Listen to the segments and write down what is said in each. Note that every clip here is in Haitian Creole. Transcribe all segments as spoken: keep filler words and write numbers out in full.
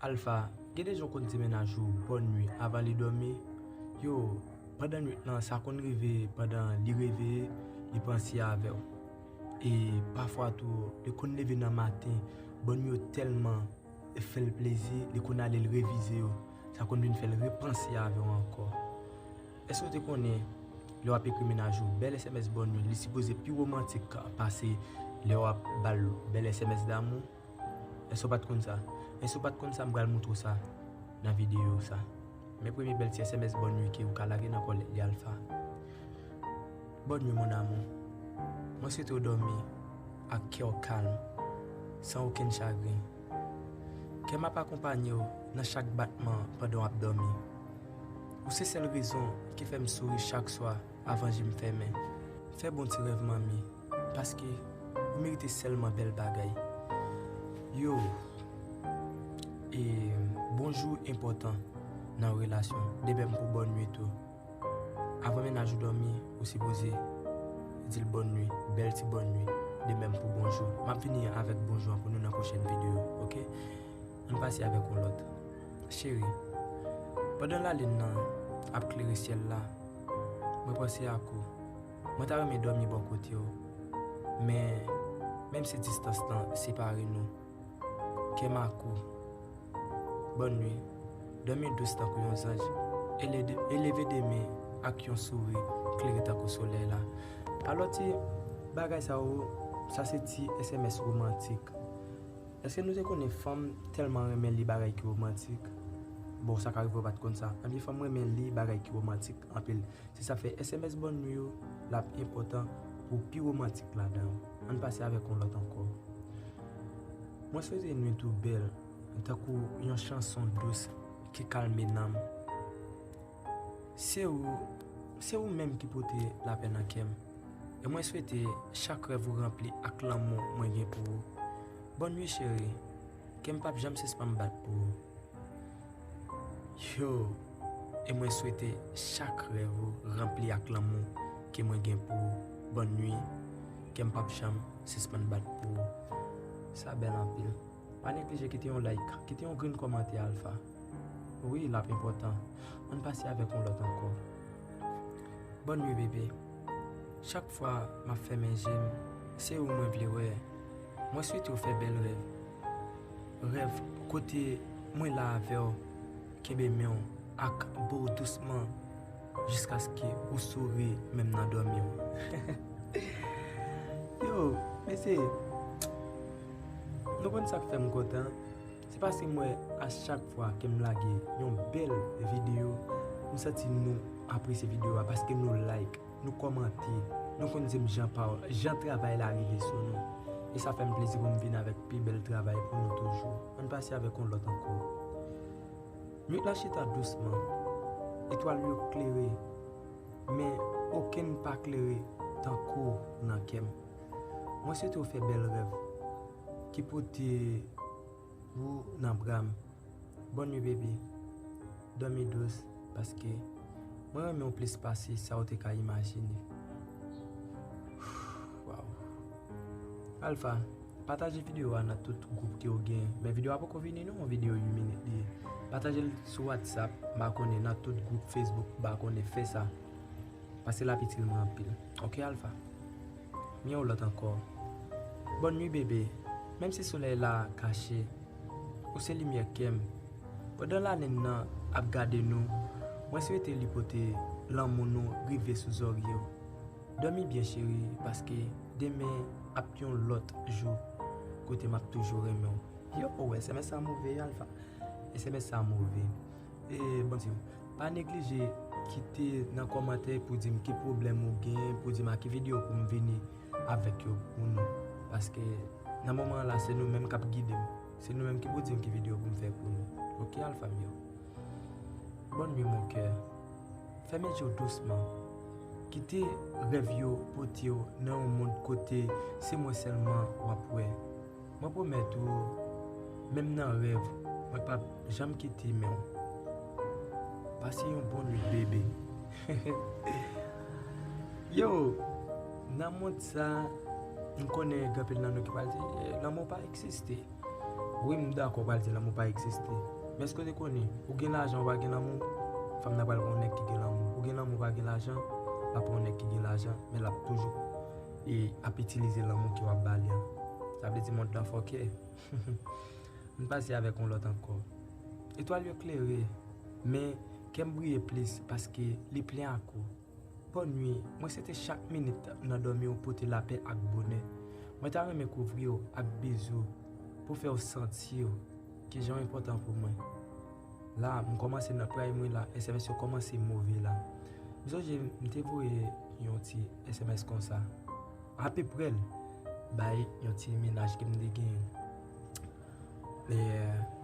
Alpha, gen de jan w konn di mennaj ou bòn nwi avan li dòmi? Yo, pandan nwit lan, sa konn rive pandan li reveye, li panse avè w. E pafwa tou, li konn leve nan maten, bòn nwi yo tèlman fè l plezi, li konn ale l revize yo. Sa konn vin fè l repanse avè w ankò. Èske w te konnen lè w ap ekri mennaj ou bèl S M S bòn nwi, li sipoze pi womantik pase lè w ap ba l bèl S M S damou? Èske w pa t konn sa? Èske w pa t konn sa? M pral montre w sa nan videyo sa. Men premye bèl ti S M S bòn nwi ke ou ka lage nan kòlèt li, Alpha. Bòn nwi, mon amour. Mwen swete w dòmi ak kè w kalm, san okenn chagren. Kè m ap akonpanye w nan chak batman pandan w ap dòmi. Ou se sèl rezon ki fè m souri chak swa avan je m fèmen. Fè bon ti rèv, manmi, paske ou merite sèlman bèl bagay. Yo, e bonjou enpòtan nan yon relasyon, de menm pou bòn nwi tou. Avan mennaj ou dòmi, ou sipoze di l bòn nwi, bèl ti bòn nwi, de menm pou bonjou. M ap vini avèk bonjou an pou nou nan pwochèn videyo, oke? Ann pase avèk yon lòt. Cheri, pandan lalin nan ap klere syèl la, mwen panse ak ou. Mwen ta renmen dòmi bò kote w, men menm si distans lan separe nou, kè m ak ou. Bòn nwi. Dòmi dous tankou yon zanj. E leve de men ak yon souri klere tankou solèy la. Alò ti bagay sa yo, sa se ti S M S womantik. Èske nou te konnen fanm tèlman renmen li bagay ki womantik? Bon, sa ka rive w pa t konn sa. Anpil fanm renmen li bagay ki womantik anpil. Se sa fè S M S bòn nwi yo, l ap enpòtan pou pi womantik ladan yo. Ann pase avèk yon lòt ankò. Mwen swete nwit ou bèl, tankou yon chanson dous ki kalme nanm. Se ou, se ou menm ki pote lapè nan kè m. E mwen swete chak rèv ou ranpli ak lanmou mwen gen pou ou. Bòn nwi cheri, kè m p ap janm sispann bat pou ou. Yo, e mwen swete chak rèv ou ranpli ak lanmou ke mwen gen pou ou. Bòn nwi, kè m p ap janm sispann bat pou ou. Sa bèl anpil. Pa neglije kite yon like, kite yon grenn kòmantè, Alpha. Wi, l ap enpòtan. Ann pase avèk yon lòt ankò. Bòn nwi, bebe. Chak fwa m ap fèmen je m, se ou mwen vle wè. Mwen swete w fè bèl rèv. Rèv kote mwen la avè w, kenbe men w ak bo w dousman jiskaske ou souri menm nan dòmi w. Yo, mesye, nou konn sa k fè m kontan? Se paske m wè a chak fwa ke m lage yon bèl videyo, m santi nou apresye videyo a paske nou like, nou kòmante, nou konn di m jan pa w, jan travay la rive sou nou. E sa fè m plezi pou m vin avèk pi bèl travay pou nou toujou. Ann pase avèk yon lòt ankò. Nwit la chita dousman. Etwal yo klere, men okenn pa klere tankou w nan kè m. Mwen swete w fè bèl rèv ki pote ou nan bra m. Bòn nwi, bebe. Dòmi dous, paske mwen renmen w plis pase sa w te ka imajine. Waw. Alpha, pataje videyo a nan tout gwoup ke w gen. Men videyo a poko fini non, yon videyo uit minit li ye. Pataje l sou WhatsApp, m pa konnen, nan tout gwoup Facebook, m pa konnen, fè sa. Paske l ap itil mwen anpil. Oke, Alpha? Men yon lòt ankò. Bòn nwi, bebe. Menm si solèy la kache, ou se limyè kè m. Pandan lalin nan ap gade nou, mwen swete li pote lanmou nou rive sou zòrye w. Dòmi byen, cheri, paske demen ap yon lòt jou kote m ap toujou renmen w. Yo, S M S sa move, Alpha. S M S sa move. E, bon, si, pa neglije kite nan kòmantè pou di m ki pwoblèm ou gen, pou di m a ki videyo pou m vini avèk yo pou nou. Paske nan moman an la, se nou menm k ap gide m. Se nou menm ki pou di m ki videyo pou m fè pou nou. Oke, Alpha m yo? Bòn nwi, mon kè. Fèmen je w dousman. Kite rèv yo pote w nan yon mond kote se mwen sèlman w ap wè. Mwen pwomèt ou, menm nan rèv, mwen p ap janm kite men w. Pase yon bon nwit, bebe. Yo, nan mond sa, m konnen gen anpil nan nou ki pral di, "Eh, lanmou pa egziste." Wi, m dakò, w pral di lanmou pa egziste. Men èske w te konnen, ou gen lajan, ou pa gen lanmou, fanm nan pral pran yon nèg ki gen lanmou. Ou gen lanmou, ou pa gen lajan, l ap pran yon nèg ki gen lajan, men l ap toujou e ap itilize lanmou ke w ap ba li an. Sa vle di mond lan fòkè. M pase avèk yon lòt ankò. Etwal yo klere, men kè m briye plis paske li plen ak ou. Bòn nwi, mwen swete chak minit nan dòmi w pote lapè ak bonè. Mwen ta renmen kouvri w ak bizou pou fè w santi w ke jan w enpòtan pou mwen. La, m kòmanse nan pray mwen la, S M S yo kòmanse move la. M sonje m te voye yon ti S M S konsa, apeprè l bay yon ti mennaj ke m te genyen. E,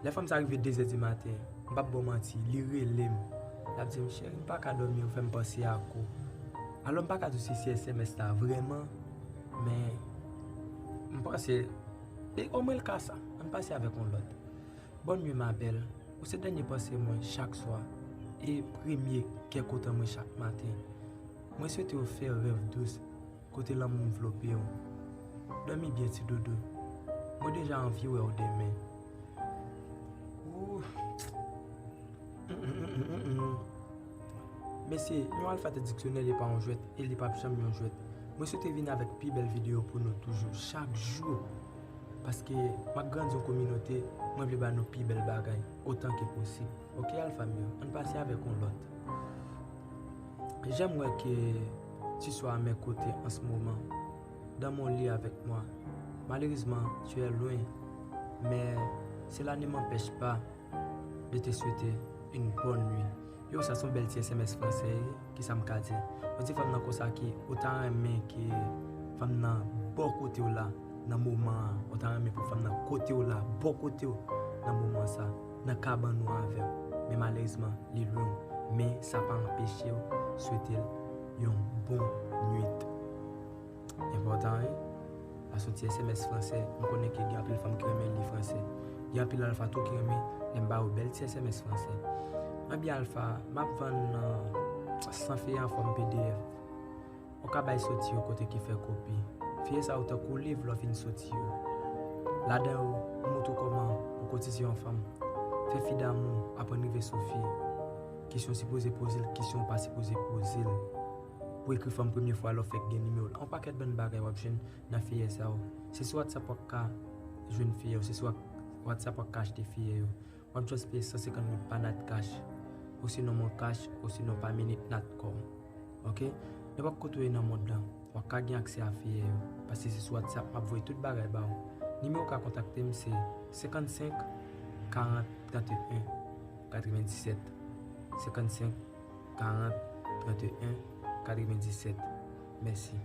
lè fanm sa rive de zè di maten, m p ap ba w manti, li rele m. L ap di m, "Cheri, m pa ka dòmi, ou fè m panse ak ou." Alò, m pa ka di w si se S M S la vrèman, men m panse, e omwen l ka sa. Ann pase avèk yon lòt. Bòn nwi, ma bèl. Ou se dènye panse mwen chak swa e premye kè kontan mwen chak maten. Mwen swete w fè rèv dous kote lanmou anvlope w. Dòmi byen, ti doudou. Mwen deja anvi wè w demen. Ooh. Mm, mm, mm, mm, mm, mm. Mesye, yon alfabè diksyonè li pa yon jwèt e li p ap janm yon jwèt. Mwen swete vin avèk pi bèl videyo pou nou toujou, chak jou. Paske m ap grandi yon kominote, mwen vle ba nou pi bèl bagay, otan ke posib. Ok, alfa m yo, ann pase avèk yon lòt. J'aimerais que tu sois à mes côtés en ce moment, dans mon lit avec moi. Malheureusement, tu es loin, mais cela ne m'empêche pas de te souhaiter une bonne nuit. Yo, sa se yon bèl ti S M S fransè, kisa m ka di? Yon ti fanm nan konsa ke ou ta renmen ke fanm nan bò kote w la nan moman an, ou ta renmen pou fanm nan kote w la, bò kote w nan moman sa, nan kabann ou avè w. Men malerezman, li lwen w. Men sa pa anpeche w swete l yon bon nwit. Enpòtan, wi. Paske yon ti S M S fransè, m konnen ke gen anpil fanm ki renmen li fransè. Gen anpil alfa tou ki renmen lè m ba yo bèl ti S M S fransè. Ebyen alfa, m ap vann, euh, san feyè an fòm P D F. Ou ka bay soti yo kote ki fè kopi. Feyè sa yo tankou liv lè w fin soti yo. Ladan yo, m montre w kòman pou kotize yon fanm. Fè fi damou, aprann rive sou fi. Kesyon w sipoze poze l, kesyon w pa sipoze poze l. Pou ekri fanm premye fwa lè w fèk gen nimewo l. Yon pakèt bann bagay w ap jwenn nan feyè sa yo. Se sou WhatsApp w ap ka jwenn feyè yo, se sou WhatsApp w ap ka achte feyè yo. W ap just peye san senkant goud pa nat cash, osinon mon cash, osinon pa minit natcom. Ok? Nenpòt kote w ye nan mond lan, w ap ka gen aksè a feyè yo. Paske se sou WhatsApp m ap voye tout bagay ba w. Nimewo w ka kontakte m se senkannsenk karant tranteyen katrevenndisèt. Senkannsenk karant tranteyen katrevenndisèt. Mèsi.